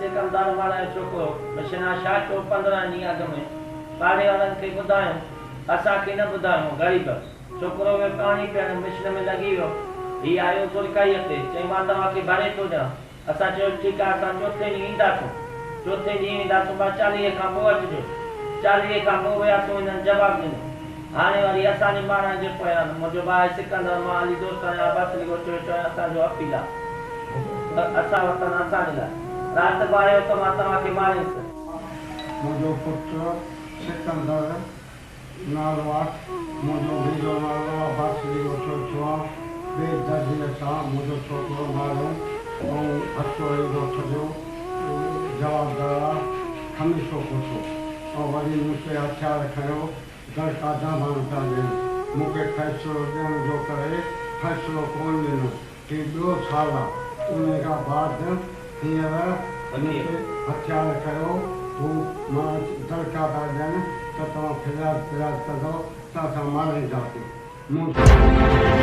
سڪندر ماڻهيو ڇوڪرو مشنا شاهه چيو 15 ڏينهن اڳ ۾ پاڙي وارن کي ٻڌايو اسان کي نه ٻڌايو غريب ڇوڪرو ويو پاڻي پيئڻ مشن ۾ لڳي ويو هي آيو زرڪائيء تي چئي مان توهان کي ڀري ٿو ڏيان اسان چيو ٺيڪ آهي اسان چوٿين ڏينهن اينداسون چوٿين ڏينهن اينداسون ٻا 40 کان پوء اچجو 40 کان پوء وياسون هنن جواب ڏنو هاڻي وري اسان جي مارڻ جي پويان منهنجو ڀاء سڪندر مان علي دوست آهيان عباس علي ڳوٺ ويٺو آهيان اسان جو اپيل آهي ته اسان وطن اسان جي لاء رات به آيو ته مان توهان کي مارينس. منهنجو پٽ سڪندر نالو آ، منهنجو ٻيجو نالو عباس علي ڳوٺ ويٺو آ، بي درديء سان منهنجو ڇوڪرو ماريو ۽ هٿوڙي ڳوٺ جو جوابدار آ خميسو کوسو ۽ وري مون تي هٿيار کنيو دڙڪا دانبان پيا ڏين، مون کي فيصلو ڏيڻ جو ڪري فيصلو ڪونه ڏنو، هي ٻيو سال آ، انهي کان بعد هينئر مون تي هٿيار کنيو هو معنيٰ دڙڪا پيا ڏين ته توهان فرياد فرياد ڪندؤ ته اسان مارينداسين. مون.